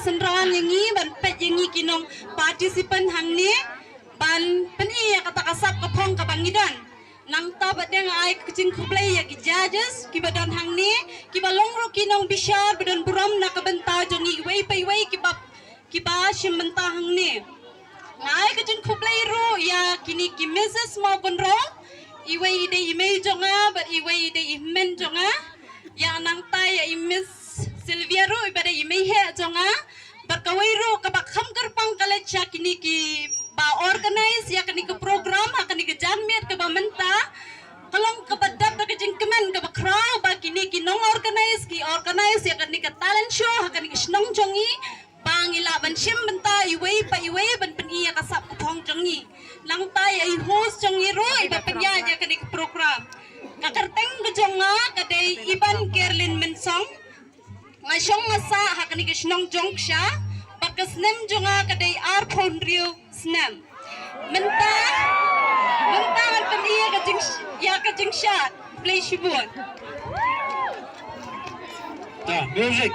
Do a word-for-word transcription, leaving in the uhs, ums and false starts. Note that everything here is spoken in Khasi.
synran ïa ngi, ban peit ïa ngi ki nong participant hangne, ban pyni ïa kata ka sap ka phong kaba ngi don. Nangta pat nga ai ka jingkhublei ïa ki judges kiba don hangne, kiba long ruh ki nongbishar ba don burom na ka bynta jong ngi iwei pa iwei kiba, kiba shim bynta hangne. Nga ai ka jingkhublei ruh ïa kine ki Missus Mawkynrew, iwei i dei i mei jong nga bad iwei i dei i hynmen jong nga. Ïa nangta ïa i Miss Sylvia ruh iba dei i mei heh jong nga. Bad kawei ruh kaba kham kyrpang ka leit sha kine kiba organize ïa kane ka program ha kane ka janmiet kaba mynta. Ka long kaba dap da ka jingkmen kaba khraw ba kine ki nong organize ki organize ïa kane ka talent show ha kane ka shnong jong ngi, ba ngi lah ban shim bynta iwei pa iwei ban pyni ïa ka sap ka phong jong ngi. Nangta ïa i host jong ngi ruh iba pynïaid ïa kane ka program. Ka kyrteng ka jong nga ka dei Iban Kerlin Mynsong. Nga shong nga sah ha kane ka shnong Jongksha, bad ka snem jong nga ka dei arphew hynriew snem. Mynta, mynta ngan pyni ïa ka jing, ïa ka jingshad. Khublei shibun. Ta, music.